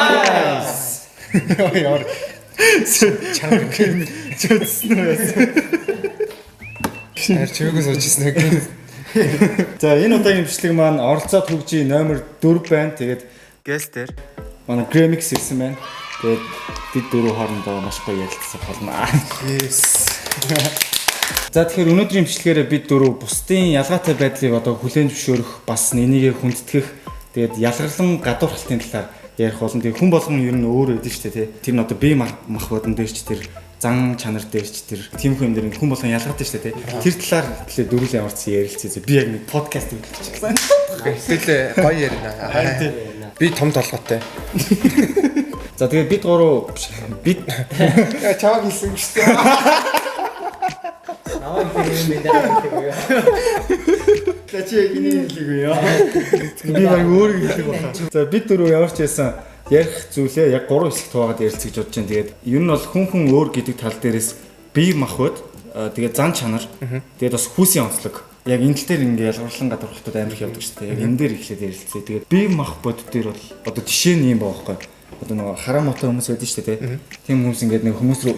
Nice. Ямар чанга юм. Чөтсөн үү яасан. Хайр чимээгүй сууж ирсэн нэг. За, энэ удаагийн бичлэг маань оролцоод хөгжийн номер 4 байна. Тэгээд Гестер. манай Gramix ирсэн байна. Тэгээд бид дөрөв хоорондоо маш гоё ярилцсан болно. Yes. За, тэгэхээр өнөөдрийн бичлэгээрээ бид дөрөв бусдын ялгаатай байдлыг одоо хүлээн зөвшөөрөх, бас энийгээ хүндэтгэх, тэгээд ялгарлан гадуурхалтын талаар ярих болно. Тэгээд хүн болгон ер нь өөр өгдөн шүү дээ, тий. Тэр нь одоо бие мах бодон дээр ч, тэр зан чанар дээр ч, тэр тиймэрхүү юм дээр хүн болгон ялгаатай шүү дээ, тий. Тэр талаар тэгэхээр дөрвөл ямар ч ярилцъя. Би яг нэг подкаст хийх гэсэн. Тэгэл гоё ярина. Би том толгойтой. За, тэгээд бид гурав биш, бид Яа, чамаг хэлсэн шүү дээ. Намайг тэр юм байна. За, чи яг энийг хэлээгүй яа. Би баг өөрөө хэлэх баха. За, бид дөрөв ямар ч байсан ярих зүйлээ яг гурван хэсэгт хуваагаад ярилцъя гэж бодож байна. Тэгээд ер нь бол хүн хүн өөр гэдэг тал дээрээс бие махбод, тэгээд зан чанар, тэгээд бас хүүсийн онцлог. Яг энэ тал дээр ингээ ялгарлан гадуурхалтууд амар их явдаг шүү дээ. Яг энэ дээр эхлээд ярилцъя. Тэгээд бие махбод дээр бол одоо жишээ нь юм байгаа байхгүй. Одоо нөгөө хараа муутай хүмүүс байдаг шүү дээ. Тийм хүмүүс ингээд нэг хүмүүс рүү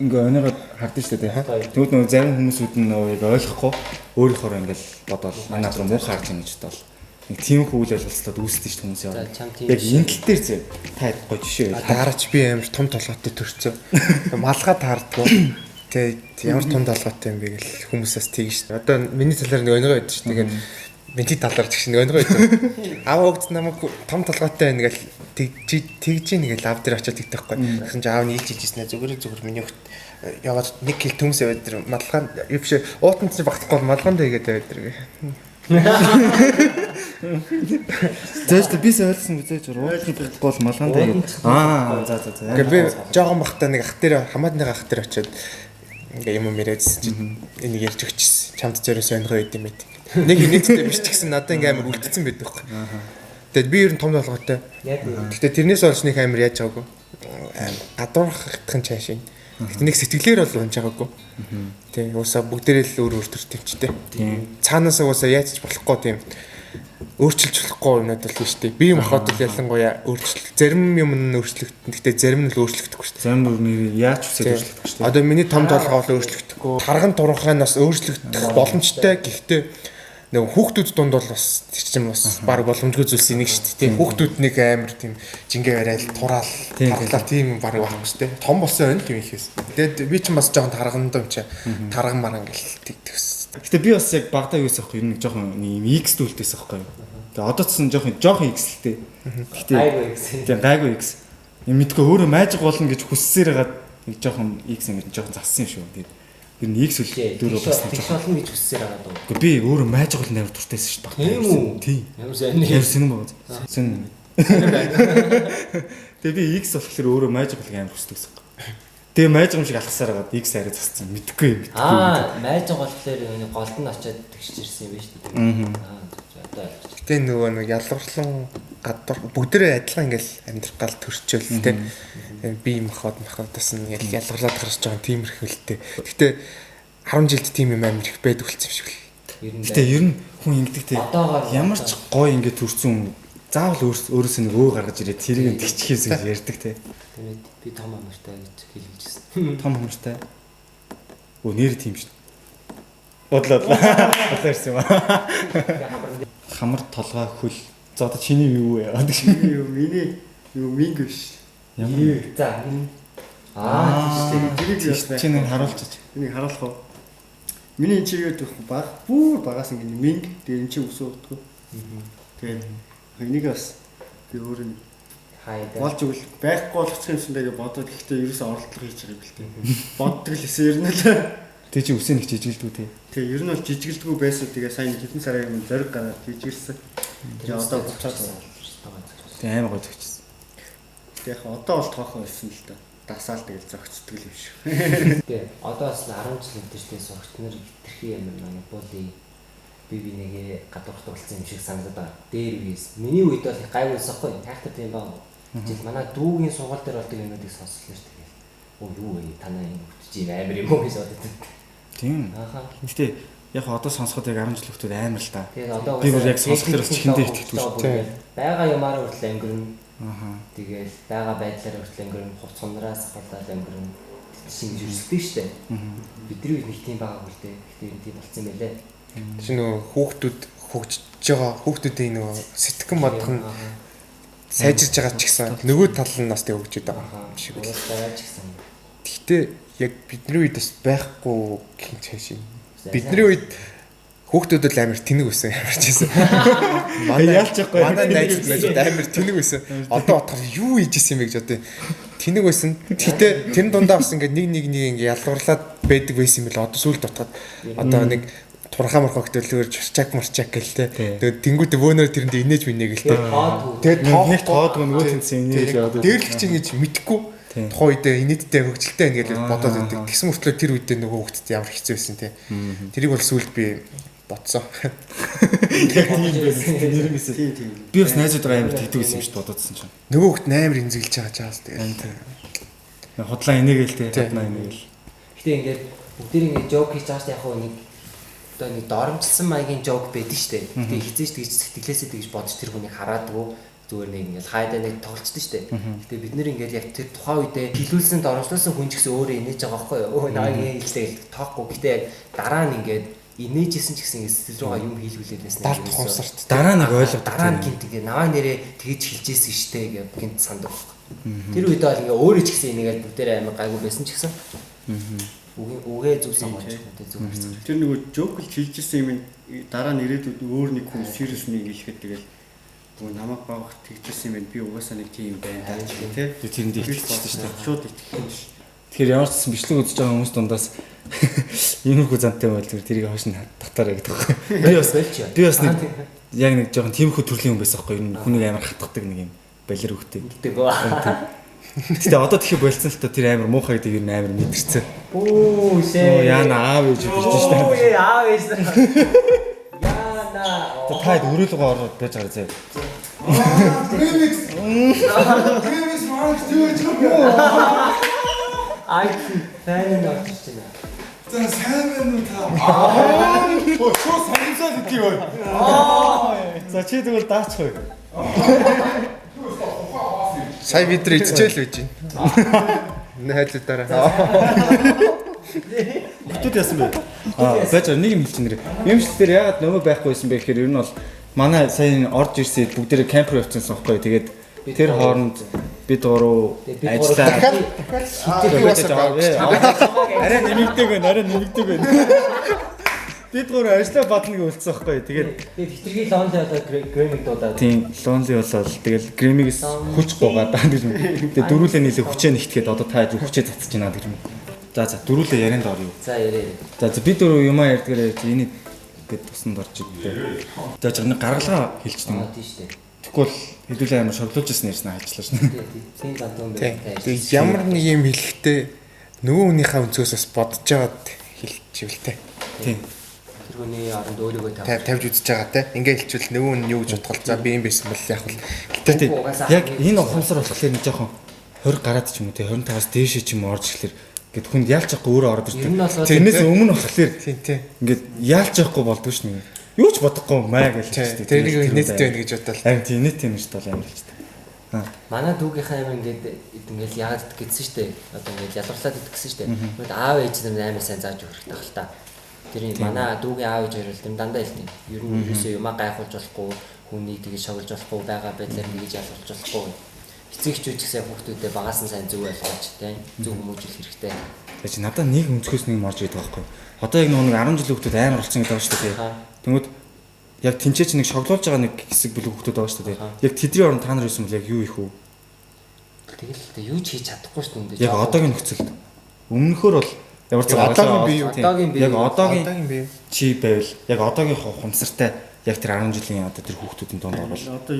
ингээ онигоод хардсан шүү дээ. Тэгвэл нөгөө зарим хүмүүсүүд нь нөгөө яг ойлгохгүй өөрийнхөөрөө ингээл бодоол над руу муухай харж байгаа гэж бодоол. Нэг тийм үйл явдлууд үүсдэг шүү дээ хүмүүс За, яа. чам тийм Яг биш. энэ тал дээр зэ та гоё жишээ байл. Дараач би амар том толгойтой төрцөө. Малгай таардгүй. Тэ, ямар том толгойтой юм бэ гэл хүмүүсээс тэгэн шүү дээ. Одоо миний талаар нэг онигоо байдаг шүү дээ. Тэгээд миний талаар ч гэсэн нэг онигоо байдаг. Аав өгд намайг том толгойтой байна гэл тэгж ийн гэл аав дээр очиод тэгдэг байхгүй. Тэгсэн чинь аав нь ийж ийжсэн зүгээр зүгээр миний өгт яваад нэг хил төмс яваад тэр малгай юу биш уутанд чинь багтахгүй малгайнд хийгээд яваад тэр. Зээж та бис ойлгосон гэж зээж уудлын багтахгүй бол малгандаа гэдэг. Аа, за за за. Ингээ би жоохон бахтаа нэг ах дээр хамаатныхаа ах дээр очиод ингээ юм яриадсэн чинь энийг ярьж өгчсэн. Чамд зөрөөс онигоо байд юм байт. Нэг инээдтэй биш ч гэсэн надад ингээ амар үлдсэн байдаг байхгүй. Тэгээд би ер нь том толгойтой. Яг үү. Гэтэ тэрнээс олж нэг амар яаж байгаагүй. Амар гадуурхах нь чааш юм. Гэтэ нэг сэтгэлээр бол унж байгаагүй. Тэг уусаа бүгдээрээ л өөр өөр төрт юмчтэй. Цаанаасаа уусаа яаж ч болохгүй тийм өөрчилж болохгүй юмнууд л шүү дээ. Бие махбод бол ялангуяа өөрчлөлт. Зарим юм нь өөрчлөгдөн. Гэтэ зарим нь л өөрчлөгдөхгүй шүү дээ. Зарим бүр нэр яаж үсээд өөрчлөгдөх шүү дээ. Одоо миний том толгой бол өөрчлөгдөхгүй. Тарган туранхай нас өөрчлөгдөх боломжтой. Гэхдээ нэг хүүхдүүд дунд бол бас тэр чинь бас баг боломжгүй зүйлс нэг шүү дээ. Тийм, хүүхдүүд нэг амар тийм жингээ барайл тураал тарлаа тийм юм баг байхгүй шүү дээ. Том болсон байна тийм ихээс. Тэгээд би чинь бас жоохон тарган доо юм чи. Тарган маран гэл тэгтгсэн. Гэтэ би бас яг багтаа юу байсан байхгүй юу? Нэг жоохон юм X дүүлтэйсэн байхгүй юу? Тэгээ одоо ч сан жоохон жоохон X л тээ. Гэтэ Гайгүй гэсэн. Тийм, гайгүй X. Юм мэдгүй өөрөө magic болно гэж хүссээр хагаад нэг жоохон X ингэж жоохон зассан юм шүү. Тэгээд ер нь X үл дөрөв бас нэг Тэгш жоохон. болно гэж хүссээр байгаа даа. Гэхдээ би өөрөө magic болно амар дуртайсэн шүү дээ. Багтаа. Тийм үү? Тийм. Ямар сайн. Ямар сонин байгаа. Сонин. Тэгээ би X болохоор өөрөө magic болох амар хүсдэг гэсэн. Тэгээ magic юм шиг алхасаар хагаад X арай зассан. Мэдгүй юм. Мэдгүй. Аа, майж болохоор энэ голд нь очиод тэгшиж ирсэн юм байна шүү дээ. Аа, одоо ойлгож. Гэтэ нөгөө нэг ялгарлан гадуур бүгдээрээ адилхан ингээл амьдрах гал төрчөөл те. Би махад махадас нь ингээл ялгарлаад гарч байгаа тиймэрхүү л те. Гэтэ 10 жилд тийм юм амар их байдаг болсон юм шиг л. Ер нь Гэтэ ер нь хүн ингэдэг те. Одоогоор Ямар ч гой ингэ төрсөн хүн заавал өөрөөсөө нэг өө гаргаж ирээ тэрийг нь тэгчих юмсан гэж ярьдаг те. Тэгээд би том амартай гэж хэлчихсэн. Том хомортой. Өө, нэр тийм шүү. Бодлоо. Бодлоо ирсэн юм аа. Хамар, толгой, хөл. За, одоо чиний юу вэ? Юу, миний юу минг биш. Ямар За. Аа, тийм шүү дээ. Тэрийг би бас чи нэг харуулчих. Энийг харуулах уу? Миний энэ чи юу гэдэг вэ? Баг бүр багаас ингэ минг, тэгээ энэ чи өсөө утгүй. Тэгээд энийг бас би өөрөө Хайда. болж өгөл байхгүй болгочих юмсан даа гэж бодоод, гэхдээ ерөөсөө оролдлого хийж байгаа юм л дээ. Боддог л эсэ ер нь л. Тэг чи үсээ нэг жижигэлдүү те. Тэгээ ер нь бол жижигэлдэггүй байсан. Тэгээ сайн хэдэн сарын өмнө зориг гараад жижигэлсэн. Тэгээ одоо буцаад байгаа. Тэг амар гой зөгчсөн. Тэгээ яг одоо бол тоохон байсан л да. Дасаал тэгэл зөгцдөг юм шиг. Тэгээ одоо бас 10 жил өнтертэй сурагч нар хитрхи амар манипули би бинийгээ гадуурхдаг болсон юм шиг санагдаад байгаа. Дээр үеэс. Миний үед бол их гайгүй байсан хгүй. Хайхтай тийм баа. Жил манай дүүгийн сургууль дээр болдог юмнуудыг сонслоо шүү дээ. Өө, юу вэ? Танаа энэ хөвч чинь амар юм уу гэж бодод. Тийм. Ааха. Гэтэ яг одоо сонсоход яг 10 жил хүүхдүүд амар л та. Тэгээд одоо Би бүр яг сонсох дээр бас чихэндээ итгэдэггүй шүү дээ. Байгаа юмараа хүртэл ангирна. Тэгэл байгаа байдлаар хүртэл өнгөрнө, хувц хунраас ахуулаад өнгөрнө. Тэд чинь ингэж өрсөлдөж штэ. Бидний үед нэг тийм байгаагүй л дээ. Гэхдээ ер нь тийм болцсон юм байлээ. Тэр нөгөө хүүхдүүд хөгжиж байгаа хүүхдүүдийн нөгөө сэтгэн бодох нь сайжирж байгаа ч гэсэн нөгөө тал нь бас тэг хөгжиж байгаа юм шиг байл. Байгаа ч гэсэн. Гэхдээ яг бидний үед бас байхгүй гин цааш юм. Бидний үед хүүхдүүд л амар тэнэг байсан ямар ч байсан. Манай ялч яахгүй. Манай найзууд амар тэнэг байсан. Одоо бодохоор юу хийж исэн юм бэ гэж бодъё. Тэнэг байсан. Гэтэ тэр дундаа бас ингээд нэг нэг нэг ингээд ялгуурлаад байдаг байсан юм бэл одоо сүүлд бодоход одоо нэг турхаа морхоо хөтөлөөр чарчак марчак гэл те. Тэгээд тэнгуүтэ бөөнөр тэрэндээ инээж минэ гэл те. Тэгээд нэг тоодгүй нөгөө тэнцэн инээж яваад. Дээрлэх чинь гэж мэдхгүй. Тухайн үедээ инээдтэй хөгжилтэй байна гэж бодоод байдаг. Тэгсэн мөртлөө тэр үедээ нөгөө хүүхдэд ямар хэцүү байсан те. Тэрийг бол сүүлд би бодсон. Яг тийм байсан. Нэрнгэсээ. Тийм тийм. Би бас найзуудгаа амар тэгдэг байсан юм шиг бодоодсэн чинь. Нөгөө хүүхд амар эмзэглэж байгаа чаас тэгээд. Худлаа инээгээл те. Худлаа инээгээл. Гэтэ ингээд бүгдээр ингээд жоок хийж байгаа шүү дээ. Яг нэг одоо нэг доромжлсон маягийн жоок байдаг шүү дээ. Гэтэ хизээч тэгж сэтгэлээсээ тэгж бодож тэр хүнийг хараадгүй зүгээр нэг ингээд хайдаа нэг тоглолцдог шүү дээ. Гэтэ бид нэр ингээд яг тэр тухайн үедээ хилүүлсэн доромжлуулсан хүн ч гэсэн өөрөө инээж байгаа байхгүй юу? Өө наа ингэ хэллээ гэж тоохгүй. Гэтэ яг дараа нь ингээд инээжсэн ч гэсэн ингээд сэтгэл рүүгээ юм хийлгүүлээд байсан. Далд ухамсарт дараа нэг ойлгоод дараа нь гинт ингээд наваа нэрээ тэгж хэлжсэн шүү дээ гэж гинт санддаг байхгүй. Тэр үедээ бол ингээд өөрөө ч гэсэн инээгээл бүгдээрээ амар гайгүй байсан ч гэсэн. Үгээ зөв сонгож тэ зөв харьцах. Тэр нөгөө жоклж хэлжсэн юм дараа нь ирээдүйд өөр нэг хүн serious нэг хэлэхэд тэгэл нөгөө намайг багт тэгжсэн юм байна. Би угаасаа нэг тийм байна даа ч гэх тэ. Тэрэнд итгэжсэн шүү дээ. Шууд итгэх юм шиг. Тэгэхээр ямар ч гэсэн бичлэг үзэж байгаа хүмүүс дундаас иймэрхүү зантай байвал зүгээр тэрийг хойш нь татаарай гэдэг байхгүй. Би бас нэг яг нэг жоохон тиймэрхүү төрлийн хүн байсан байхгүй. Ер нь хүнийг амар хатгадаг нэг юм балер хөхтэй. Гэдэг. Гэтэ одоо тэгэхэ болцсон л та тэр амар муухай гэдэг ер нь амар мэдэрсэн. Оо шээ. Яана аав ээж бирж штэ. Оо аав ээж. Яана. Та хэд өрөөлгөө ороод байж байгаа зэ. Remix. Remix марк юу гэж юм. Ай фэн нь орж ирж байна. За сайн байна уу та? Оо шууд сангисаад идэх юм. За чи тэгвэл даачих уу? Сая бид нар эцэжэл байж байна. Найзуудаараа. Хотод яасан бэ? Аа байж нэг юм хэлчих нэр. Юмшил дээр яагаад нөмө байхгүй байсан бэ гэхээр ер нь бол манай сая орж ирсэн бүгдээрээ кампер явчихсан байхгүй. Тэгээд тэр хооронд бид гурав ажиллаа. Арай нэмэгдээг байна, арай нэмэгдээг байна. Бид гурав ажиллаа бадна гэж үлдсэн байхгүй. Тэгээд хитрхи Lonely болоод Grammy-г дуудаад. Тийм, Lonely болоод тэгэл Grammy-гээс хүч гугаад даа гэж юм. Тэгээд дөрүүлээ нийлээ хүчээ нэгтгээд одоо та хүчээ цацж байна гэж юм. За за дөрүүлээ ярианд орё. За яриа. За за би дөрөв юмаа ярьдгаар ярьж энийг гээд тусанд орж идэв. За жиг нэг гаргалгаа хэлчихсэн юм. Тийм шүү дээ. Тэгэхгүй бол хэдүүлээ амар шоглуулж ирсэн ярьсан хайчлаа шнэ. Тийм зантун байх. Тэгээд ямар нэг юм хэлэхдээ нөгөө хүнийхээ өнцгөөс бас бодож байгаад хэлчихвэл тэ. Тийм. Тэр хүний оронд өөрийгөө тавьж үзэж байгаа те. Ингээ хэлчихвэл нөгөө хүн юу гэж бодох вэ? За би юм байсан бол яг л гэтээ яг энэ ухамсар болохоор нэг жоохон 20 гараад ч юм уу те 25-аас дээшээ ч юм уу орж ирэхлээр ингээд хүнд яалч яахгүй өөрөө ороод ирдэг. Тэрнээс өмнө болохоор тийм тий. Ингээд яалч яахгүй болдгоо шнэ. Юу ч бодохгүй маа гэж хэлчихдэг. Тэрийг нийттэй байна гэж бодлоо. Харин тийм нийттэй юм шиг бол амар хэлчихдэг. Манай дүүгийнхээ амир ингээд ингээд яагаад идэх гэсэн штэ. Одоо ингээд ялгарлаад идэх гэсэн штэ. Тэгвэл аав ээж нар амар сайн зааж өгөх хэрэгтэй хэл та. Тэр манай дүүгийн аав ээж хоёр л тэр дандаа хэлдэг. Ер нь ерөөсөө юмаа гайхуулж болохгүй, хүнийг тэгж шоглож болохгүй, байгаа байдлаар тэгж ялгуулж болохгүй. Эцэг эхчүүд ч гэсэн хүүхдүүдэд багаас нь сайн зөв ойлгож тэ зөв хүмүүжүүлэх хэрэгтэй. Тэгээ чи надад нэг өнцгөөс нэг юм орж ирдэг байхгүй. Одоо яг нэг 10 жилийн хүүхдүүд амар болсон гэдэг байгаа шүү дээ. Тэнгүүд яг тэнцээ чи нэг шоглуулж байгаа нэг хэсэг бүлэг хүүхдүүд байгаа шүү дээ. Яг тэдний оронд та нар байсан бол яг юу их вэ? Тэгэл тэ юу ч хийж чадахгүй шүү дээ. Яг одоогийн нөхцөлд. Өмнөхөр бол ямар ч одоогийн бие одоогийн бие яг одоогийн бие чи байвал яг одоогийн ухамсартай яг тэр 10 жилийн одоо тэр хүүхдүүдийн дунд орвол одоо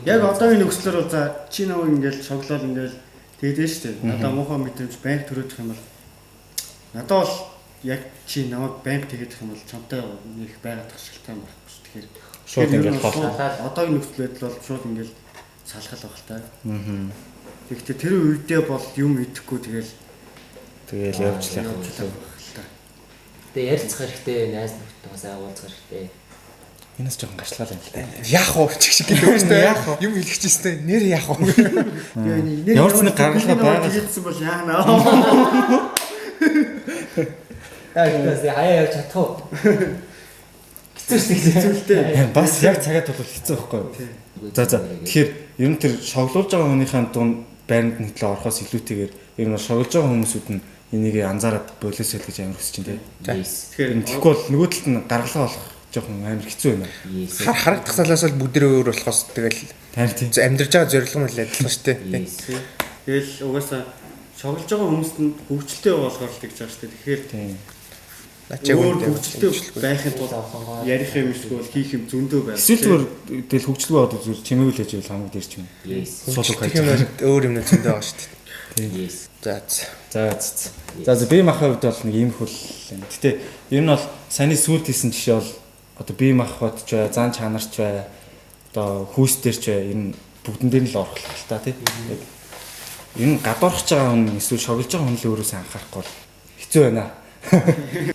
яг одоогийн нөхцлөөр бол за чи намайг ингээл шоглол ингээл тэгдэж шүү дээ. Надаа муухай мэдрэмж байнг төрөөдөх юм бол надад бол яг чи намайг байнг тэгэдэх юм бол чамтай нэг байгаад шалтгаан байхгүй шүү. Тэгэхээр шууд ингээл хол одоогийн нөхцөл байдал бол шууд ингээл салхал баг л та. Аа. Тэгэхдээ тэр үедээ бол юм идэхгүй тэгэл тэгэл явж л явах л та. Тэгээ ярилцах хэрэгтэй, найз нөхдөдөө сайн уулзах хэрэгтэй. Энэс жоохон гашлаа юм л та. Яах вэ ч шиг гэдэг үү те. Юм хэлэх чийстэй нэр яах вэ? Ямар ч нэг гаргалгаа байгаа. Тэгсэн бол яана. Яг хаяа явж чадах уу? Хэцүү шүү дээ. Хэцүү л дээ. Бас яг цагаад бол хэцүү байхгүй юу? За. Тэгэхээр ер нь тэр шоглуулж байгаа хүнийхээ дунд байранд нь төлөө орохоос илүүтэйгээр ер нь шоглож байгаа хүмүүсүүд нь энийг анзаараад болоосэй л гэж амар хүсэж байна тий. Тэгэхээр тэгэхгүй бол нөгөө талд нь гаргалгаа болох жоохон амар хэцүү байна. Харагдах талаас бол бүгдээрээ өөр болохоос тэгэл амьдарч байгаа зорилго нь л адилхан шүү дээ. Тэгэл угаасаа шоглож байгаа хүмүүст нь хөгжилтэй болохоор л тэгж байгаа шүү дээ. Тэгэхээр өөр хөгжилтэй байхын тулд ярих юм эсвэл хийх юм зөндөө байна. Эсвэл зүгээр тэгэл хөгжилгүй байгаад зүгээр чимээгүй л хийж байвал хамаагүй дээр ч юм. Суулгах гэж өөр юм зөндөө байгаа шүү дээ. За. За бие махын хувьд бол нэг иймэрхүү л юм. Гэтэ ер нь бол саяны сүүлд хийсэн жишээ бол одоо бие махбод ч бай, зан чанар ч бай, одоо хүүстэр ч бай, ер нь бүгдэн дээр нь л орох л та тий. Яг ер нь гадуурхаж байгаа хүн эсвэл шоглож байгаа хүн л өөрөөсөө анхаарахгүй бол хэцүү байна.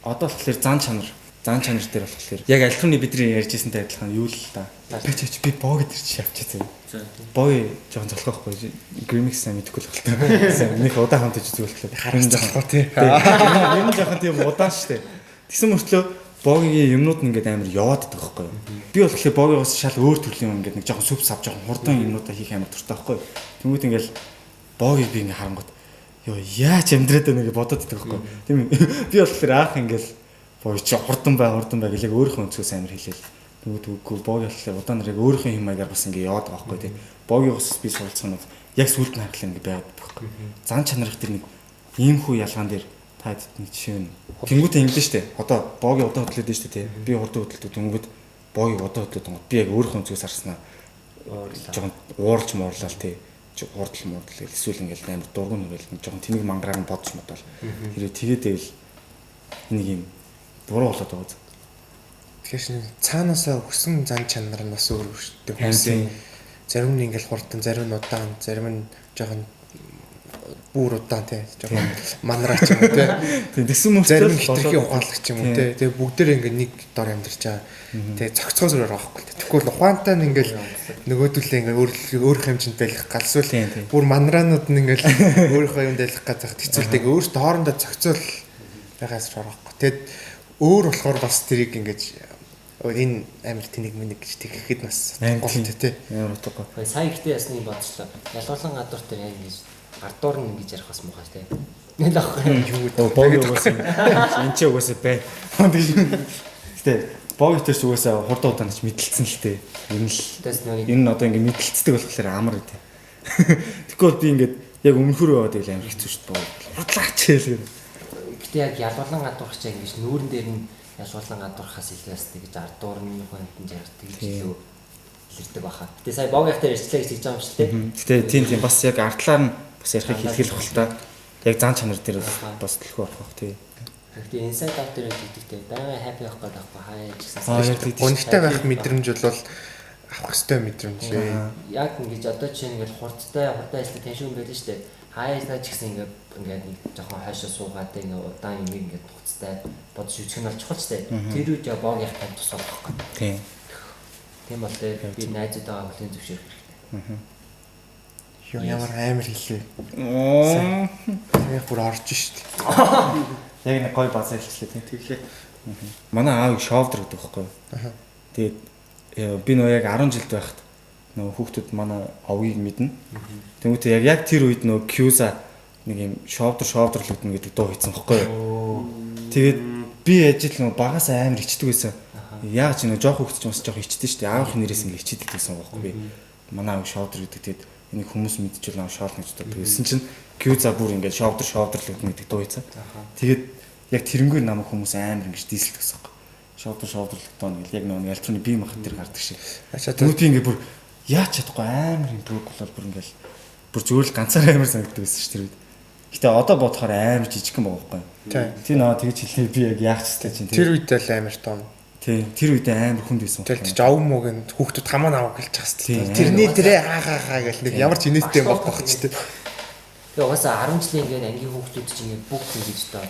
Одоо болохоор зан чанар дээр болохоор яг альтрууны бидний ярьж ирсэнтэй адилхан юу л та. Би ч би боо гэдэг чи явчих зэ. Боо жоохон золхоо байхгүй. Grimix сайн мэдэхгүй л байна. Сайн нэг удаан хамт иж үзүүлэх. Харах золхоо тий. Ер нь жоохон тийм удаан штэ. Тэгсэн мөртлөө Богийн юмнууд нь ингээд амар яваад идэх байхгүй юу. Би болохоор Богигоос шал өөр төрлийн юм ингээд нэг жоохон сүп сав жоохон хурдан юмнуудаа хийх амар дуртай байхгүй юу. Тэнгүүт ингээд Богийг би ингээд харангуут ёо яаж амьдраад байна гэж бодоод идэх байхгүй юу. Тийм би болохоор аах ингээд Боги чи хурдан бай гэлээ өөрийнхөө өнцгөөс амар хэлээл. Тэнгүүт үгүй Боги болохоор удаан нарыг өөрийнхөө юм маягаар бас ингээд яваад байгаа байхгүй юу. Богигоос би суралцсан нь яг сүлд нь харахлаа ингээд байгаад байхгүй юу. Зан чанарх тэр нэг иймхүү ялгаан дээр та нэг жишээ нь. Тэнгүүтээ ингэдэж штэ. Одоо Боги удаан хөдлөөд штэ тий. Би хурдан хөдөлдөг. Тэнгүүт Боги удаан хөдлөөд гот би яг өөрийнхөө өнцгөөс харснаа. Жохон ууралж муурлал тий. Хурдл мурдл эсвэл ингээл амар дургуун нүрэл жохон тэнэг мангараар нь бодож модол. Хэрэг тэгээд байвал энийг юм буруу болоод байгаа. Тэгэхээр шинэ цаанаасаа өгсөн зан чанар нь бас өөр өөр шүү дээ. Хүмүүсийн зарим нь ингээл хурдан, зарим нь удаан, зарим нь жохон бүр удаан тий жоохон манраа ч юм уу тий. Тэгсэн мөртлөө зарим хитрхи ухаалаг ч юм уу тий. Тэгээ бүгдээрээ ингээ нэг дор амьдарч байгаа. Тэгээ цогцгоо зүгээр байхгүй тий. Тэгвэл ухаантай нь ингээл нөгөөдөлөө ингээ өөрийнхөө хэмжээнд байлах галсвал бүр манраанууд нь ингээл өөрийнхөө юмд байлах газах хэцүүлдэг. Ингээ өөртөө хоорондоо цогцол байгаас орохгүй. Тэгээд өөр болохоор бас тэрийг ингэж энэ амар тэнэг мэнэг гэж тэгэхэд бас голтой тий. Амар утгагүй. Сая ихтэй ясны бодчихлоо. Ялгуулан гадуур дээр яг ингэж ардуур нь ингэж ярих бас муухай тий. Нэг л ахгүй юу гэдэг. Боги угаасаа энэ ч угаасаа бай. Гэтэ боги төрч угаасаа хурдан удаан ч мэдлэлцэн л тий. Ер нь л энэ нь одоо ингэ мэдлэлцдэг болохоор амар үү. Тэгэхгүй бол би ингээд яг өмнөхөр яваад байл амар хэцүү шүү дээ. Боги. Худлаач хэлээ. Гэтэ яг ялгуулан гадуурх ч ингэж нүүрэн дээр нь ялгуулан гадуурхаас илүү бас тэгж ардуур нь хүнтэн жардаг гэж илүү илэрдэг баха. Гэтэ сая богийнх дээр ярьчлаа гэж хэлж байгаа юм шиг тий. Гэтэ тийм бас яг ардлаар нь бас ярихыг хэлэх л та. Яг зан чанар дээр бас төлхөө орох бах тий. Гэхдээ inside out дээр гэдэгтэй байнга happy байх гэдэг байхгүй хаяа ч гэсэн. Гонхтой байх мэдрэмж бол авах ёстой мэдрэмж. Яг ингэж одоо чинь ингэж хурдтай ажиллах тэншүүн байлаа шүү дээ. Хаяа ч гэсэн ингээд ингээд нэг жоохон хойшоо суугаад ингээд удаан юм ингээд туцтай бодож үжих нь бол чухал шүү дээ. Тэр үед я богийнх тань тус болох байхгүй. Тийм. Тийм бол би найзуудаагаа хүлээн зөвшөөрөх хэрэгтэй. Юу ямар амар хэлээ. Яг бүр орж штт. Яг нэг гой базаа хэлчлээ тийм. Тэглээ. Манай аавыг шовдор гэдэг байхгүй юу? Тэгээд би нөө яг 10 жилд байхад нөгөө хүүхдүүд манай овгийг мэднэ. Тэнгүүтээ яг тэр үед нөгөө Qza нэг юм шовдор лүднэ гэдэг дуу хийсэн байхгүй юу? Тэгээд би ажил нөгөө багаас амар ичдэг байсан. Яг ч нөгөө жоох хүүхд ч бас жоох ичдэг шүү дээ. Аавын нэрээс ингэ ичдэг гэсэн байхгүй би. Манай аав шовдор гэдэг тэгээд энийг хүмүүс мэдчихвэл аа шоол гэж боддог. Тэгсэн чинь Qza бүр ингээд шовдор лүднэ гэдэг дуу хийсэн. Тэгээд яг тэрнгээр намайг хүмүүс амар ингэж дийсэлдэг гэсэн юм. Шовдор лүднэ гэл яг нөгөө ялцрын бие махбод тэр гардаг шиг. Тэнгүүт би ингээд бүр яаж чадахгүй амар юм бүрэг болол бүр ингээд бүр зүгээр л ганцаар амар санагддаг байсан шүү тэр үед. Гэтэ одоо бодохоор амар жижигхэн байгаа байхгүй. Тийм наа тэгж хэлээ би яг яах ч гэсэн чинь тэр үед л амар том. Тийм тэр үед амар хүнд байсан. Тэгэл чи ов мууг нь хүүхдүүд хамаа наваа гэлж байгаа хэвээр. Тэрний дээрээ аа гэл нэг ямар ч инээдтэй юм байхгүй ч тийм. Тэгээ угаасаа 10 жилийн ингээд ангийн хүүхдүүд чинь ингээд бүгд ингэж доо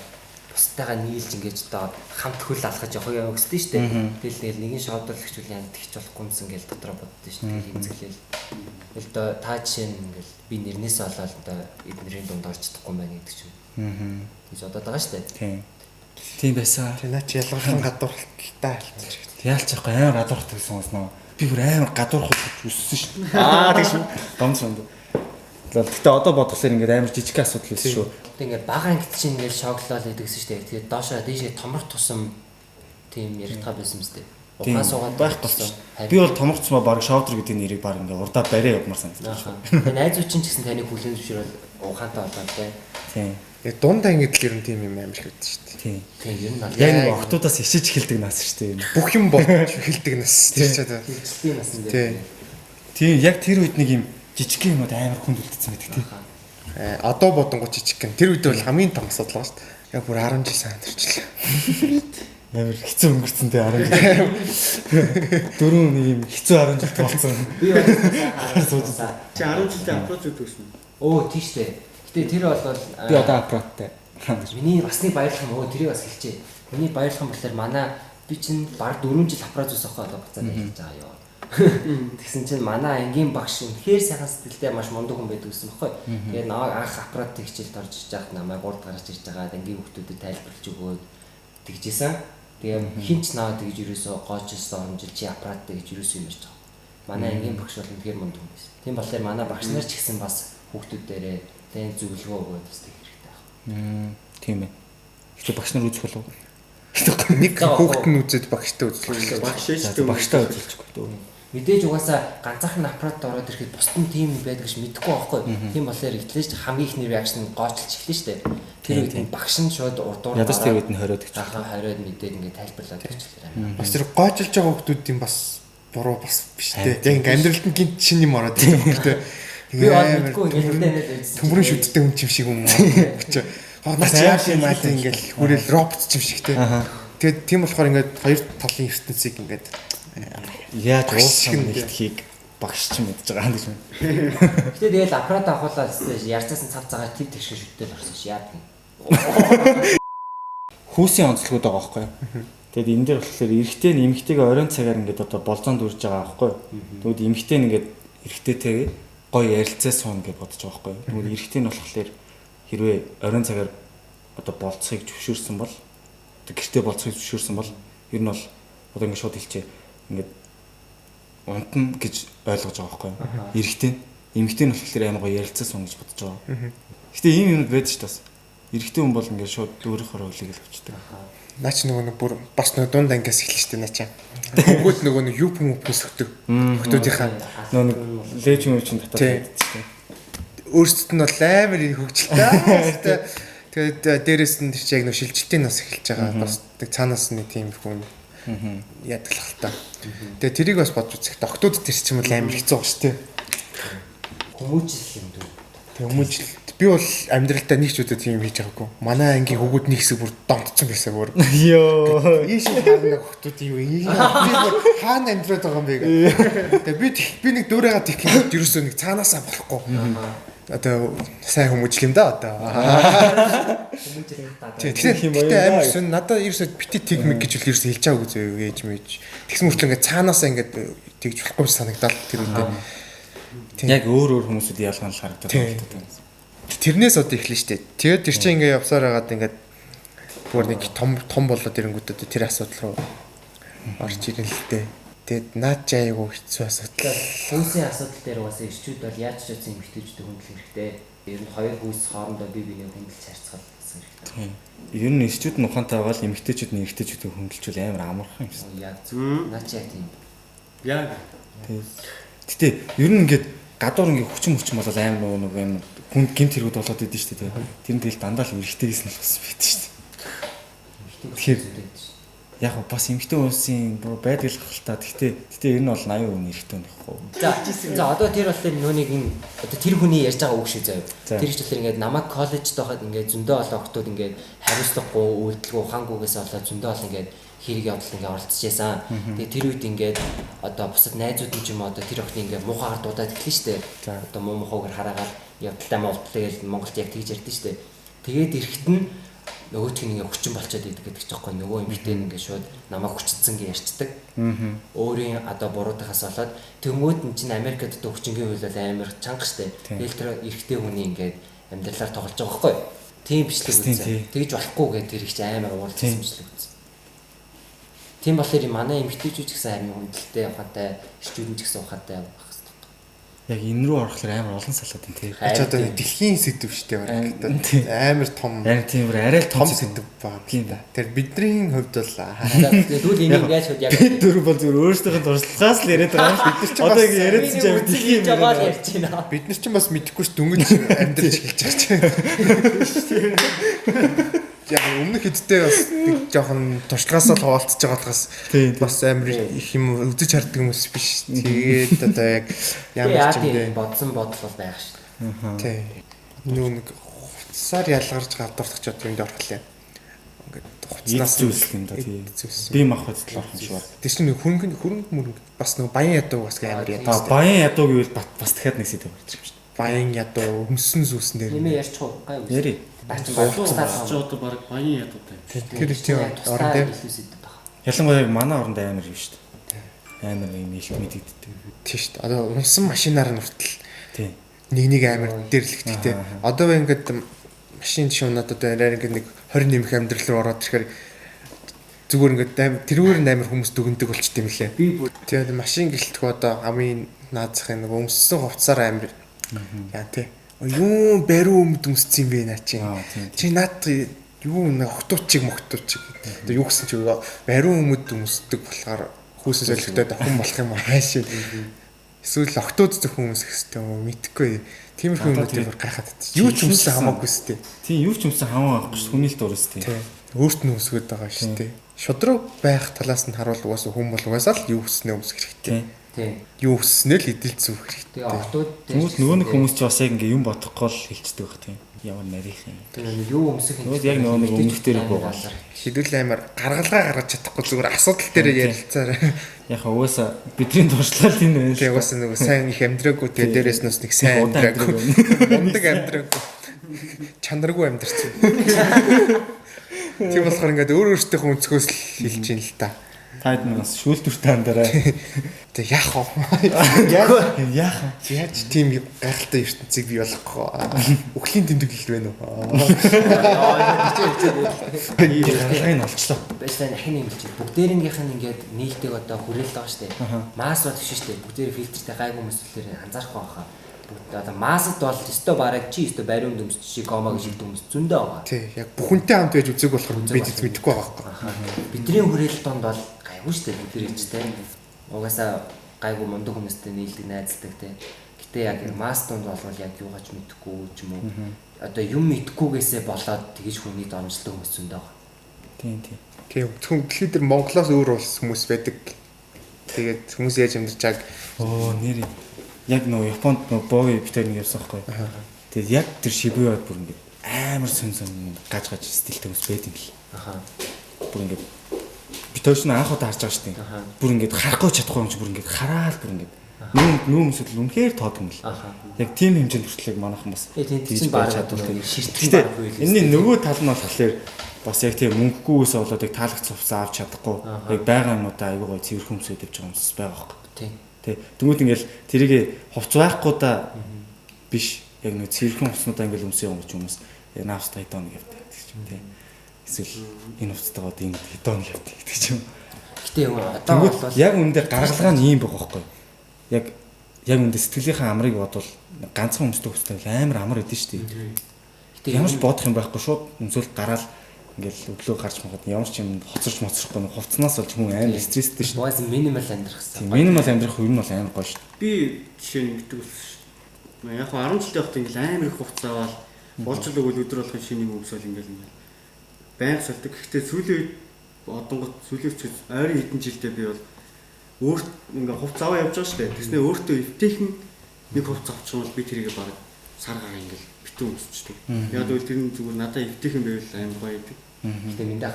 бусдаагаа нийлж ингэж одоо хамт хөл алхаж явах юм гэсэн шүү дээ. Тэгэл нэгэн шоодруулагч үл яа тэгч болохгүй юмсан гэж дотроо боддоо шүү дээ. Хэмзэглээл. Тэгэл одоо та жишээ нь ингээл би нэрнээсээ олоод одоо эднэрийн дунд орж чадахгүй юм байна гэдэг чинь. Гэж бодоод байгаа шүү дээ. Тийм. Тийм байсан. Тэр наа чи ялгархан гадуурхалтай альцж. Яалч яахгүй амар гадуурхдаг гэсэн юм уу? Би бүр амар гадуурхах гэж өссөн шүү дээ. Аа тэгш. Дом сонд. Гэхдээ одоо бодглохлоор ингээд амар жижиг асуудал байсан шүү. Тэг ингээд бага ангид чинь ингээд шоглол гэдэг гэсэн шүү дээ. Тэгээд доошоо дээшээ томрох тусам тийм яригдгаа байсан мэт. Ухаан суугаад байх болсон. Би бол томорцмоо баг шоудер гэдэг нэрийг баг ингээд урдаа бариа явмаар санагдсан шүү. Тэгээ найзууд чинь ч гэсэн таныг хүлээн зөвшөөрөл ухаантай болоод те. Тийм. Яг дунд ангид л ер нь тийм юм амар их байдаг шүү дээ. Тийм. Тийм ер нь бол Яг нэг охтуудаас ишиж эхэлдэг нас шүү дээ. Бүх юм болж эхэлдэг нас тэр ч одоо. хөвчлөлийн насн дээр. Тийм яг тэр үед нэг юм жижиг юмуд амар хүнд үлдсэн байдаг тийм. Одоо бодонгоо жижиг гэн. Тэр үед бол хамгийн том асуудал байгаа шүү дээ. Яг бүр 10 жил сайн төрчлээ. Амар хэцүү өнгөрцөн те 10 жил. Дөрөв нэг юм хэцүү 10 жил болсон. Би бол Чи 10 жилдээ аппроч өгдөг гэсэн. Өө тийм шүү дээ. Гэтэ тэр бол би одоо аппараттай. Миний бас нэг баярлах юм өө тэрийг бас хэлчихье. Миний баярлах юм болохоор манай би чинь баг 4 жил аппарат зүс авах одоо буцаад хэлж байгаа ёо. Тэгсэн чинь манай ангийн багш үнэхээр сайхан сэтгэлтэй маш мундаг хүн байдаг гэсэн баггүй. Тэгээд намайг анх аппарат хичээлд орж иж байхад намайг урд гарч ирж байгаа ангийн хүүхдүүдэд тайлбарлаж өгөөд тэгжсэн. Тэгээ хинч наваа тэгж юусоо гоочсон оромжил чи аппараттай гэж юусоо юм ярьж байгаа. Манай ангийн багш бол үнэхээр мундаг хүн байсан. Тийм болохоор манай багш нар ч гэсэн бас хүүхдүүдээрээ тэн зөвлөгөө өгөөд бас тэг хэрэгтэй байна. Тийм ээ. Гэтэ багш нар үзэх болов. Нэг хүүхэд нь үзээд багштай үзүүлж. Багш ээжтэй багштай үзүүлчихгүй дөө. Мэдээж угаасаа ганцаархан аппаратд ороод ирэхэд бусд нь тийм байдаг гэж мэдэхгүй байхгүй. Тийм болохоор эхлэж хамгийн ихний реакшн гоочилж эхлэн штэ. Тэр үед нь багш нь шууд урдуур ядаж тэр үед нь хориод гэж. Ахаа хориод мэдээд ингээд тайлбарлаад өгчлээ. Бас тэр гоочилж байгаа хүмүүсийн бас буруу бас биш те. Яг ингээд амьдралд нь гинт шинэ юм ороод ирэх юм те. Би бол мэдгүй ингээд нэлээд байсан. Төмөрийн шүдтэй хүн юм шиг юм уу гэж. Наач яаш юм аа тийм ингээд хүрэл робот юм шиг те. Тэгээд тийм болохоор ингээд хоёр талын ертөнцийг ингээд яаж уулзах нэгтгэхийг багш ч мэдж байгаа юм гэж. Гэтэ тэгэл аппарат авахлаа гэсэн ярьцаасан цав цагаар төв тэгшин шүттэл орсон ш яа тийм. Хүүсийн онцлогуд байгаа байхгүй юу? Тэгэд энэ дээр болохоор эрэгтэй нь эмэгтэйгээ оройн цагаар ингээд одоо болзоонд үрж байгаа байхгүй юу? Тэгвэл эмэгтэй нь ингээд эрэгтэйтэйгээ гоё ярилцаа суuna гэж бодож байгаа байхгүй юу? Тэгвэл эрэгтэй нь болохоор хэрвээ оройн цагаар одоо болцохыг зөвшөөрсөн бол одоо гэртээ болцохыг зөвшөөрсөн бол ер нь бол одоо ингээд шууд хэлчихье. Ингээд унтна гэж ойлгож байгаа байхгүй юу? Эрэгтэй. Эмэгтэй нь болохоор амар гоё ярилцаа суuna гэж бодож байгаа. Гэтэ ийм юмуд байдаг ч бас. Эрэгтэй хүн бол ингээд шууд өөрийнхөө ролыг л авчдаг. Наач нөгөө нэг бүр бас нөгөө дунд ангиас эхэлж штэ наачаа. Хөгөөд нөгөө нэг юп мөпөөс өгдөг. Хүүхдүүдийнхаа нөгөө нэг лэж юм чинь татаад байдаг штэ. Өөрсдөд нь бол амар хөгжилтэй. Тэгээд дээрэс нь тэр чинь яг нөгөө шилжилтийн нас эхэлж байгаа. Бас тэг цаанаас нэг тийм хүн яадаг л хальтаа. Тэгээд тэрийг бас бодж үзэх. Доктууд тэр чинь бол амар хэцүү байгаа штэ. Хүмүүжил юм дүү. Тэг хүмүүжил би бол амьдралдаа нэг ч удаа тийм хийж байгаагүй. Манай ангийн хөгүүд нэг хэсэг бүр донтцсон байсан бүр. Йоо. Ийш харна хөгтүүд юу ийм. Би бүр хаана амьдраад байгаа юм бэ гэх. Тэгээ би нэг дөөрээгээ тийх юм ерөөсөө нэг цаанаасаа болохгүй. Одоо сайн хүмүүжил юм да одоо. Хүмүүжил хатаад. Тэгэхээр амар сөн надад ерөөсөө бити тэгмэг гэж үл ерөөсөө хэлж байгаагүй зөө ээж мэж. Тэгсэн мөртлөө ингээд цаанаасаа ингээд тэгж болохгүй санагдал тэр үедээ. Яг өөр өөр хүмүүсүүд ялгаан л харагдаад байна. Тэрнээс одоо эхлэн штэ. Тэгээд тэр чинь ингээд явсаар хагаад ингээд бүр нэг том том болоод ирэнгүүтээ тэр асуудал руу орж ирэн л дээ. Тэгээд наад чи айгуу хэцүү асуудал. Хүүсийн асуудал дээр угаасаа ирчүүд бол яаж ч утсан эмэгтэйчүүдийг хүндлэх хэрэгтэй. Ер нь хоёр хүүс хоорондоо бие биенийг хүндэлж харьцах гэсэн хэрэгтэй. Ер нь ирчүүд нь ухаантай байгаа л эмэгтэйчүүд нь эрэгтэйчүүдийг хүндэлжүүл амар амархан юм шиг. Яг зөв. Наад чи яг тийм. Яг. Тийм. Гэтэ ер нь ингээд гадуур ингээд хүчин хүчин болол амар нэг амар хүнд гэмт хэрэгүүд болоод идэв шүү дээ. Тэр нь тэгэл дандаа л эрэгтэйгээс нь л болсон байт шүү дээ. Тэгэхээр яг бас эмэгтэй хүмүүсийн байдаг л хэл та. Гэтэ ер нь бол 80% нь эрэгтэй хүн ихгүй. За одоо тэр болохоор нүунийг энэ одоо тэр хүний ярьж байгаа үг шүү заяа. Тэр их болохоор ингээд намайг коллежд байхад ингээд зөндөө олон охтууд ингээд хариуцлагагүй, үйлдэлгүй, ухаангүйгээс болоод зөндөө олон ингээд хэрэг явдал ингээд оролцож байсан. Тэгээ тэр үед ингээд одоо бусад найзууд нь ч юм уу одоо тэр охины ингээд муухайгаар дуудаад эхлэн штэ. Одоо муу мухайгаар хараагаад явдалтай муултлаа гэж Монголд яг тэгж ярьдэн штэ. Тэгээд эрэхт нь Нөгөөх нь ингээ хүчин болчиход идэг гэдэг ч байхгүй нөгөө эмэгтэй нь ингээ шууд намайг хүчитсэн гэж ярьцдаг. Өөрийн одоо буруудахаас болоод тэнгууд нь чинь Америкт одоо хүчингийн хууль бол амар чанга штэ. Тэгэл тэр эрэгтэй хүний ингээ амьдралаар тоглож байгаа байхгүй. Тийм бичлэг үзсэн. Тэгж болохгүй гэдэг тэр их чи амар уурласан бичлэг үзсэн. Тийм болохоор манай эмэгтэйчүүд ч гэсэн амар хүндэлтэй ухаантай, эрчүүд нь ч гэсэн ухаантай байх хэрэгтэй. Яг энэ рүү орохлоор амар олон салаад байна тий. Чи одоо дэлхийн сэдв шүү дээ. Амар том. Амар тийм бүр арай л том сэдв байна. Тийм да. Тэр бидний хувьд бол тэгвэл энийг яаж шууд яг бид дөрөв бол зүгээр өөрсдийнх нь туршлагаас л яриад байгаа юм шүү дээ. Одоо ингэ яриадсан чинь амар дэлхийн юм ярьж байна. Бид нар ч бас мэдэхгүй ш дөнгөж амьдрч эхэлж байгаа чинь. Яг өмнөх хэдтэй бас нэг жоохон туршлагаас л хуваалцж байгаа болохоос бас амар их юм үзэж харддаг хүмүүс биш. Тэгээд одоо яг ямар ч юм бэ бодсон бодол бол байх шүү дээ. Тий. Нүү нэг хувцсаар ялгарч гадуурдах ч одоо юмд орох лээ. Ингээд хувцснаас зүйлсэх юм да тий. Би мах хувцлал орох юм шиг байна. Тэр чинь хөрөнгө мөрөнгө бас нэг баян ядуу бас амар ядуу. Баян ядуу гэвэл бас дахиад нэг сэдв гарч ирж байна. Баян ядуу өмсөн сүсэн дээр. Нэмээ ярьчих уу? Гай үгүй. Яри. Чи одоо баг баян ядуутай юм шиг. Тэр тийм орон дээр ялангуяа манай оронд амар юм шүү дээ. Амар юм илт мэдэгддэг. Тийм шүү дээ. Одоо унсан машинаар нь хүртэл тийм нэг амар дээрлэгдэх те. Одоо ингээд машин шунаад одоо арай ингээд нэг 20 нэмэх амьдрал руу ороод ирэхээр зүгээр ингээд тэрүүр нь амар хүмүүс дүгндэг болчт юм лээ. Тэгээд машин гэлтэх одоо хамгийн наазахын нэг өмссөн хувцсаар амар яа те. Юу бариу өмд өмссөн юм бэ наа чи. Чи наад юу нэг охтуучиг мохтуучиг. Одоо юу гэсэн чи бариу өмд өмсдөг болохоор хүүсэн солигдоод охин болох юм аашаа. Эсвэл охтууд зөвхөн өмсөх хэрэгтэй юм уу мэдэхгүй. Тиймэрхүү юмнуудыг бүр гайхаад байдаг. Юу ч өмссөн хамаагүй сте. Тийм юу ч өмссөн хамаагүй байхгүй шүү. Хүний л дур сте. Тийм. Өөрт нь өмсгöd байгаа шүү дээ. Шудраг байх талаас нь харуул угаасаа хүн бол угаасаа л юу хүснээ өмсөх хэрэгтэй. Тийм. Юу хүснээ л эдэл зүүх хэрэгтэй. Тэгээ охтууд хүмүүс нөгөө нэг хүмүүс ч бас яг ингээ юм бодохгүй л хэлцдэг байх тийм. Ямар нарийнх юм. Тэгээ юу өмсөх юм. Яг нөгөө нэг өмнөх дээр буугаал. Хэдүүл амар гаргалгаа гаргаж чадахгүй зүгээр асуудал дээр ярилцаарай. Яг угаасаа бидний туршлага л энэ байна. Тэгээ угаасаа нөгөө сайн их амьдраагүй тэгээ дээрээс нь бас нэг сайн амьдраагүй. Мундаг амьдраагүй. Чанаргүй амьдрсан. Тийм болохоор ингээд өөр өөртөөхөө өнцгөөс л хэлж ин л та. Та хэд нэг бас шүүлтүртэй андараа. Тэг яах вэ? Яах вэ? Яаж тийм гайхалтай ертөнцийг бий болгох вэ? Үхлийн тэмдэглэл байна уу? Гаргалгааг нь олчлоо. Баярлалаа ахин нэмэлж. Бүгдээрэнгийнх нь ингээд нийлдэг одоо хүрээлэл байгаа шүү дээ. Масс бол биш шүү дээ. Бүгдээрээ фильтртэй гайгүй хүмүүслэр анзаарахгүй байхаа. Бүгд одоо массад бол өстө бараг чи өстө бариун дөмс чи гомо гэж хэлдэг хүмүүс зөндөө байгаа. Тий, яг бүхэнтэй хамт байж үзег болохоор бид мэдэхгүй байгаа байхгүй. Бидний хүрээлэл донд бол гайгүй шүү дээ бүгдээрээ ч тийм. Угаасаа гайгүй мундаг хүмүүстэй нийлдэг, найзалдаг тийм. Гэтэ яг масс донд болвол яг юугаач мэдэхгүй ч юм уу. Одоо юм мэдэхгүйгээсээ болоод тэгж хүний дормжлдог хүмүүс зөндөө байгаа. Тийм тийм. Тийм, зөвхөн дэлхийд дээр Монголоос өөр улс хүмүүс байдаг. Тэгээд хүмүүс яаж амьдарч байгааг оо нэр яг нөгөө Японд нөгөө Бови битэр нэг явсан байхгүй. Тэгээд яг тэр Шибуяд бүр ингээд амар сонь сонь гаж гаж стилтэй хүмүүс байд юм л. Аха. Бүр ингээд би тойрч нь анх удаа харж байгаа шүү дээ. Бүр ингээд харахгүй чадахгүй юм чи бүр ингээд хараал бүр ингээд нүүм хүмүүсэл үнэхээр тоодог юм л. Яг тийм хэмжээнд хүртэл манайхан бас тэгж байж чадвал ширтгэн бараг үйл. Энэний нөгөө тал нь болохоор бас яг тийм мөнгөгүйээс болоод яг таалагц хувцас авч чадахгүй яг байгаа юмудаа айгуу гой цэвэрхэн өмсөд явж байгаа хүмүүс байгаа байхгүй. Тийм. Тэ. Тэнгүүд ингээл тэрийг хувц байхгүй да биш яг нэг цэвэрхэн хувцнуудаа ингээл өмсөн юм хүмүүс наавстай хэдэн хоног явдаг гэдэг ч юм тий. Эсвэл энэ хувцастайгаа одоо энэ хэдэн хоног явдаг гэдэг ч юм. Гэтэ юу одоо бол яг үүндээ гаргалгаа нь ийм байгаа байхгүй. Яг үүндээ сэтгэлийнхээ амрыг бодвол ганцхан өмсдөг хувцастай амар амар идэв шүү дээ. Гэтэ ямар ч бодох юм байхгүй шууд өмсөөл гараал ингээл өглөө гарч махад ямар ч юм хоцорч моцрохгүй нэг хувцснаас болж хүн амар стресстэй шүү. Угаас минимал амьдрах гэсэн. Тийм, минимал амьдрах үе нь бол амар гоё шүү. Би жишээ нь ингэдэг болсон шүү. Яг хаа 10 жилийн байхдаа ингээл амар их хувцас аваад болж л өгвөл өдөр болгон шинэ юм өмсөөл ингээл ингээл байнга сольдог. Гэхдээ сүүлийн үед одонгот сүүлийн үед ойрын хэдэн жилдээ би бол өөрт ингээ хувцас аваа явж байгаа шүү дээ. Тэгснээ өөртөө эвтэйхэн нэг хувцас авчих юм бол би тэрийг бараг сар гараа ингээл битүү өмсчдэг. Яг л тэр нь зүгээр надад эвтэйхэн байвал амар гоё гэдэг. Гэтэ минь та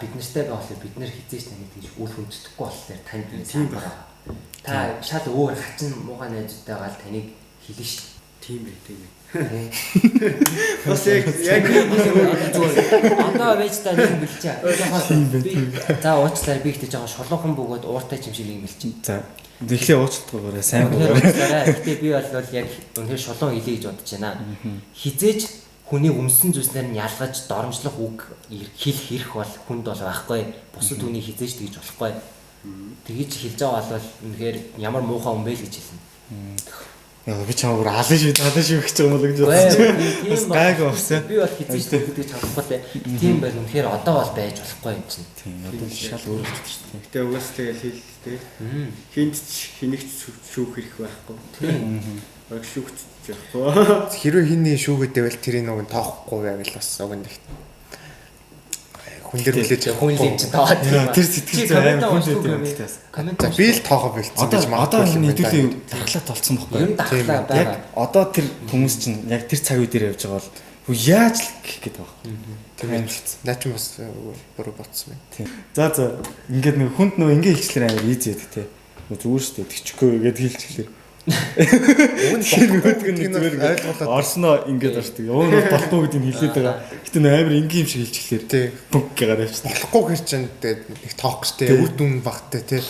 бид нартай байхлаа бид нар хизээч таныг тэгж үл хүндэтгэхгүй болохоор танд би тийм байна. Та шал өөр хачин муухай найзуудтайгаа л таныг хэлнэ шүү. Тийм бай, тийм бай. Бас яг зүгээр. Одоо байж та нэг бэлчээ. За уучлаарай би ихтэй жоохон шулуухан бөгөөд ууртай юм шиг нэг бэлчин. За тэгэхээр уучлалтгүйгээр сайн бөгөөд. Гэтэ би бол яг үнэхээр шулуун хэлье гэж бодож байна. Хизээж хүний өмсөн зүйлсээр нь ялгаж доромжлох үг хэлэх эрх бол хүнд бол байхгүй. Бусад хүний хизээж тэгж болохгүй. Тэгэж хэлж байгаа бол үнэхээр ямар муухай хүн бэ л гэж хэлнэ. Яа би чамаа бүр алан шүү алан шүү гэж байгаа юм бол гэж бодсон. Бас гайгүй болсон. Би бол хизээж тэгдэг чадахгүй лээ. Тийм байл үнэхээр одоо бол байж болохгүй юм чинь. Тийм одоо шал өөрчлөлт шүү дээ. Гэтэ угаас тэгэл хэл тий. Хинт ч хинэгч шүүх хэрэг байхгүй. Тийм. Баг шүүгч байхгүй. Хэрвээ хин нэг шүүгээд байвал тэрийг уг нь тоохгүй байвал бас уг нь хүн дээр хүлээж хүн юм чинь тоод. Тэр сэтгэл зүй амар хүн дээр юм бас. За би л тоохоо бэлдсэн гэж магадгүй. Одоо энэ хэдүүлээ дархлаа толцсон байхгүй юу? Ер нь яг одоо тэр хүмүүс чинь яг тэр цаг үе дээр явж байгаа бол яаж л гэх гээд байгаа байхгүй. Тэр амар хэцүү. Наа чи бас буруу бодсон байна. Тийм. За за ингээд нэг хүнд нөө ингээ хэлчихлээр амар ийз яадаг те. Зүгээр шүү дээ тэгчихгүй гээд хэлчихлээр. Уг нь болохгүй гэдэг нь зүгээр ойлголоо. Орсноо ингээд ордог. Уг нь болохгүй гэдэг нь хэлээд байгаа. Гэтэ нөө амар энгийн юм шиг хэлчихлээр тий. Бүнк гэгаар явчихсан. Болохгүй хэр чинь тэгээд нэг тоох гэжтэй үр дүн багтай тий.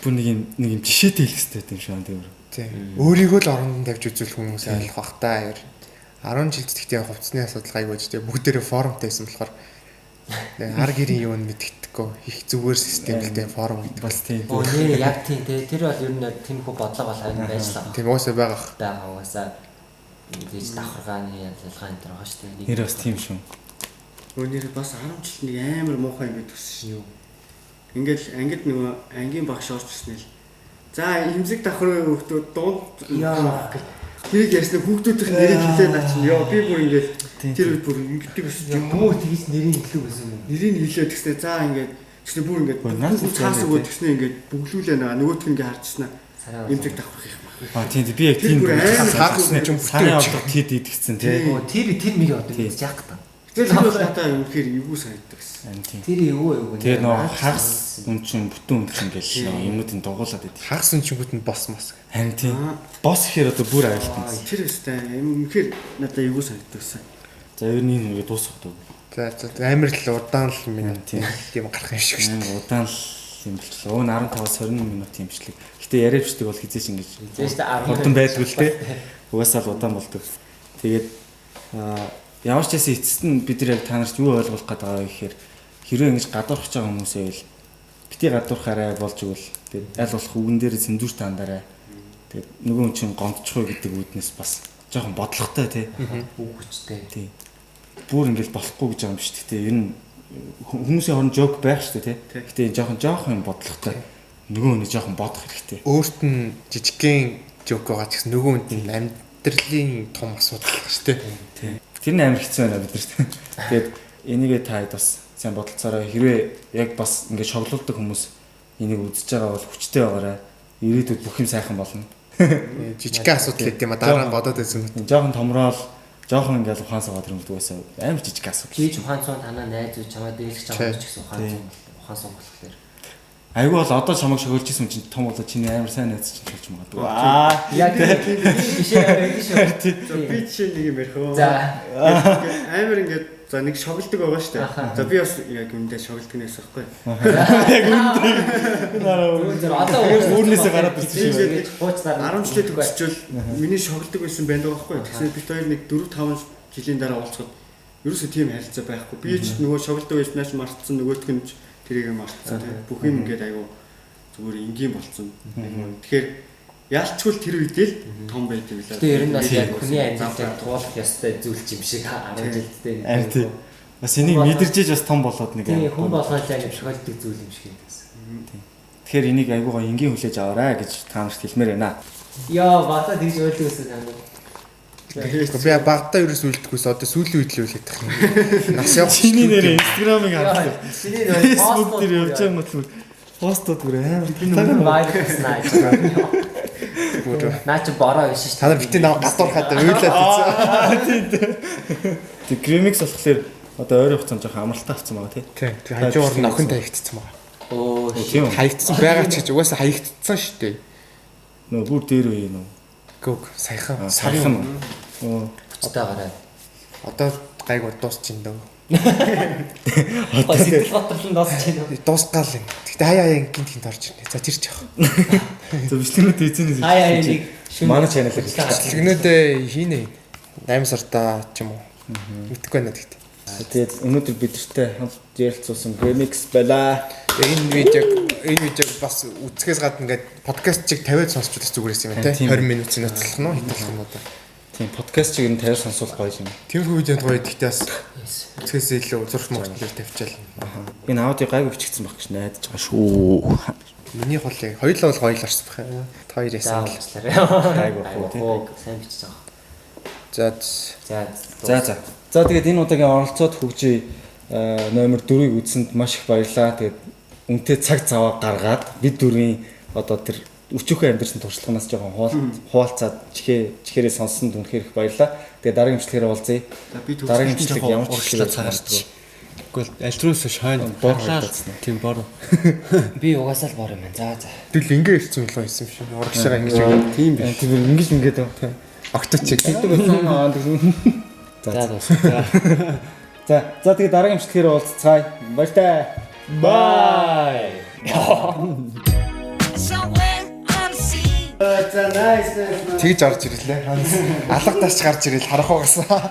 Бүр нэг юм нэг юм жишээтэй хэлэх хэрэгтэй юм шиг байна тийм. Тий. Өөрийгөө л оронд тавьж үзүүлэх хүмүүс ойлгох бах та. 10 жилд тэгтээ хувцсны асуудал гайгүй ч тий. Бүгдээрээ форумтай байсан болохоор ар гэрийн юу нь мэддэхгүй их зүгээр системтэй форум гэдэг бас тийм. Өө нэр яг тийм тий. Тэр бол ер нь тиймхүү бодлого бол харин байж л байгаа. Тийм уусаа байгаах. Байгаа уусаа тэгж давхаргааны ялгаа энэ төр байгаа шүү дээ. Нэр бас тийм шүү. Өө нэр бас 10 жил нэг амар муухай юм байдаг шин юу. Ингээл ангид нөгөө ангийн багш орж ирсэн л. За эмзэг давхрын хүүхдүүд дунд яа гэх. Тэрийг ярьсан хүүхдүүдийн нэрийг хэлээ наа чинь ёо би бүр ингээл тэр үед бүр ингэдэг гэсэн. Муу тэгж нэрийг хэлэх гэсэн юм. Нэрийг хэлээ тэгснэ за ингээд тэгснэ бүр ингээд цаас өгөө тэгснэ ингээд бүглүүлээ наа нөгөөх нь ингээд харчихснаа эмзэг давхрах юм байна. А тийм би яг тийм саргасны чинь сарын одлого тэд идэгцэн тий. Тэр тэр миг одоо ингэж яах гэдэг. Тэр бол надаа үнэхээр эвгүй санагддаг гэсэн. Тийм. Тэр эвгүй эвгүй. Тэр нөө хагас үн чинь бүтэн үн чинь гэл нөө юмнуудын дугуулад идэв. Хагас үн чингүүд нь бос мос. Харин тийм. Бос ихээр одоо бүр аюултай. Тэр өстэй үнэхээр надаа эвгүй санагддаг гэсэн. За ер нь энэ үгээ дуусгах даа. За за амар л удаан л минь тийм гарах юм шиг шүү дээ. Удаан л юм болчихлоо. Өө 15-аас 21 минут юм бичлэг. Гэтэ яриа бичлэг бол хизээч ингэж хурдан байдгүй л те. Угаасаа л удаан болдог. Тэгээд ямар ч байсан эцэст нь бид нар яг та нарт юу ойлгох гээд байгаа вэ гэхээр хэрвээ ингэж гадуурхаж байгаа хүмүүсээ л бити гадуурхаарай болж игэл тэгээд аль болох үгэн дээр цензурт хандарай. Тэгээд нөгөө хүн чинь гомдчихгүй гэдэг үүднээс бас жоохон бодлоготой тий. Үг хүчтэй. Тий. Бүр ингэж болохгүй гэж байгаа юм биш. Гэтэ ер нь хүмүүсийн хооронд жок байх шүү дээ тий. Гэтэ жоохон юм бодлоготой. Нөгөө хүний жоохон бодох хэрэгтэй. Өөрт нь жижигхэн жок байгаа ч гэсэн нөгөө хүнд нь амьдралын том асуудал шүү дээ. Тий. Тэр нь амар хэцүү байна бид нарт. Тэгээд энийгээ та хэд бас сайн бодолцоорой. Хэрвээ яг бас ингэ шоглуулдаг хүмүүс энийг үзэж байгаа бол хүчтэй байгаарай. Ирээдүйд бүх юм сайхан болно. Жижигхэн асуудал гэдэг юм а дараа нь бодоод байсан юм. Жоохон томрол, жоохон ингээл ухаан суугаад ирэнгүүт угаасаа амар жижиг асуудал. Чи ухаан суун танаа найз үе чамаа дээлж чамаа ч гэсэн ухаан суун ухаан суун болохоор. Айгүй бол одоо чамайг шоглож исэн чинь том болоо чиний амар сайн найз чинь болж магадгүй. Аа яг тийм биш ээ шүү. Би жишээ нэг юм ярих уу. За амар ингээд за нэг шоглодог байгаа шүү дээ. За би бас яг үндэ шоглодог нэс байхгүй. Яг үндэ. Одоо өөрнөөсөө гараад ирсэн шүү. Хуучлаар 10 жилээ төгсчөөл миний шоглодог байсан байна байхгүй. Тэгснээр бид хоёр нэг 4 5 жилийн дараа уулзахад ерөөсөө тийм харилцаа байхгүй. Би ч нөгөө шоглодог байснаас мартсан нөгөөх нь ч тэрийг мартсан тийм. Бүх юм ингээд айгу зүгээр энгийн болцсон. Тэгэхээр ялчгүй тэр үедээ л том байд юм лээ. Тэгээ ер нь бас яг хүний амьдралыг туулах ёстой зүйл юм шиг 10 жилдээ. Харин тийм. Бас энийг мэдэрчээж бас том болоод нэг тийм хүн болгоно л яг психологик зүйл юм шиг юм гэсэн. Тийм. Тэгэхээр энийг айгуугаа энгийн хүлээж аваарай гэж та нарт хэлмээр байна. Яа, багтаа тэгж ойлдог гэсэн юм. Би багтаа ерөөс үлдэхгүйс одоо сүүлийн үед л үлдэх юм. Нас явах. Чиний нэр Instagram-ыг харлаа. Чиний нэр Facebook дээр явж байгаа юм постууд бүр амар би нүгэн вайрал наа. Бүр наа чи бороо биш шүү. Та нар битгий наа гадуурхаад уйлаад байсан. Тийм. Тэг Grimix болохоор одоо ойрын хугацаанд жоохон амралтаа авсан байгаа тий. Тийм. Тэг хажуугаар нь охин таягдсан байгаа. Өө тийм үү. Хаягдсан байгаа ч гэж угаасаа хаягдсан шүү дээ. Нөө бүр дээр үе нөө. Гүг саяхан Саяхан сарын уу? Хүчтэй гараад. Одоо гайгүй дуусчин дөө. Одоо сэтгэл готрол нь дуусч байна уу? Дуусгаал юм. Гэтэ хаяа хаяа гинт гинт орж ирнэ. За тэр ч яах. За бичлэгнүүд эзэнээс Хаяа хаяа нэг шүн. Манай channel-аар хэлчих. Бичлэгнүүдээ хийнэ. 8 сартаа ч юм уу. Мэдэхгүй байна тэгтээ. Тэгээд өнөөдөр бидэртэй хамт ярилцуулсан Remix байлаа. Тэгээ энэ видеог бас үзэхээс гадна ингээд подкаст чиг 50-аад сонсч бас зүгээр юм те. Тийм. 20 минутын ноцлох нь хэт болох нь одоо. Тийм подкаст чиг нь 50 сонсвол гоё юм. Тиймэрхүү видеонд гоё гэхдээ бас үзэхээс илүү зурх мөгтлөөр тавьчаал. Аха. Энэ аудио гайгүй бичигдсэн байх гэж найдаж байгаа шүү. Миний хол яг хоёулаа бол гоё л орсон байх юм. Та хоёр За яасан л. уучлаарай. Гайгүй бах уу, тий. Гоо сайн бичиж байгаа. За За За за. За тэгээд энэ удаагийн оролцоод хөгжий номер 4-ийг үзсэнд маш их баярлалаа. Тэгээд үнтэй цаг заваа гаргаад бид дөрвийн одоо тэр өчүүхэн амьдэрсэн туршлаганаас жоохон хуваалцаад чихээрээ сонссонд үнэхээр их баярлалаа. Тэгээд дараагийн имчилгээр уулзъя. За би Дараагийн төгсгөлд имчилэг жоохон ямар ч урагшлаа имчилэг цагаарч. Үгүй л аль рүүсээ шойн Бор харлаа. харагдсан. Тийм бор. Би угаасаа л бор юм байна. За за. Тэгэл ингэ ирсэн юм л байсан юм шиг. Урагшаага ингэж өгөөд. Тийм биш. Тэр ингэж ингээд Окточ чиг. тэгдэг байсан аа. За дуусна. За за тэгээд дараагийн имчилгээр уулзцгаая. Баяртай. Bye. Somewhere unseen. За nice nice. Тэгж орж ирлээ. Алга тасч гарч ирэл харах угсаа.